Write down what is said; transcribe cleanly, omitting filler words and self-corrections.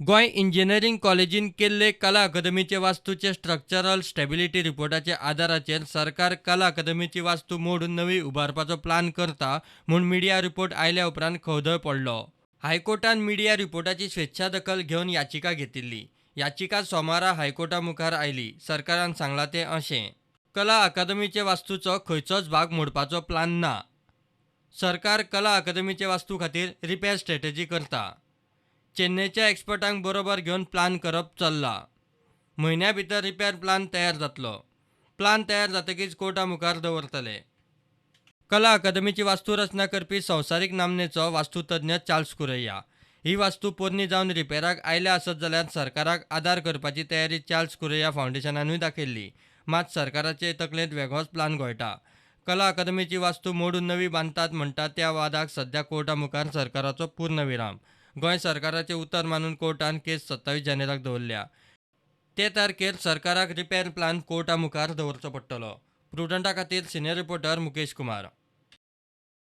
Goa engineering कॉलेजीन केल्ले कला अकादमीचे वास्तूचे स्ट्रक्चरल स्टेबिलिटी रिपोर्टाच्या आदाराचेर सरकार कला अकादमीची वास्तू मोडून नवी उबारपाचो प्लान करता म्हूण मिडिया रिपोर्ट आयल्या उपरांत खवदळ पडलो. हायकोर्टान मिडिया रिपोर्टाची स्वेच्छा दखल घेवन याचिका घेतिल्ली. याचिका सोमारा हायकोर्टा मुखार आयली. सरकारान सांगलां तें अशें, कला अकादमीचे वास्तूचो खंयचोच भाग मोडपाचो प्लान ना. सरकार कला अकादमीचे वास्तू खातीर रिपेर स्ट्रॅटेजी करता. चेन्नयच्या एक्सपर्टांक बरोबर घेवन प्लान करप चल्ला. म्हयन्या भितर रिपेर प्लान तयार जातलो. प्लान तयार जातकीच कोर्टा मुखार दवरतले. कला अकादमीची वास्तू रचना करपी संवसारीक नामनेचो वास्तुतज्ञ चार्ल्स कुरैया. ही वास्तू पोरणी जावन रिपेराक आयल्या आसत जाल्यार सरकाराक आदार करपाची तयारी चार्ल्स कुरैया फावंडेशनानूय दाखयल्ली. मात सरकाराचे तकलेंत वेगळोच प्लान घोळटा. कला अकादमीची वास्तू मोडून नवी बांदतात म्हणटा त्या वादाक सध्या कोर्टा मुखार सरकाराचो पूर्णविराम. गोंय सरकाराचें उतर मानून कोर्टान केस 27 जानेराक दवरल्या. ते तारखेर सरकाराक रिपेर प्लान कोर्टा मुखार दवरचो पडटलो. प्रुडंटा खातीर सिनियर रिपोर्टर मुकेश कुमार.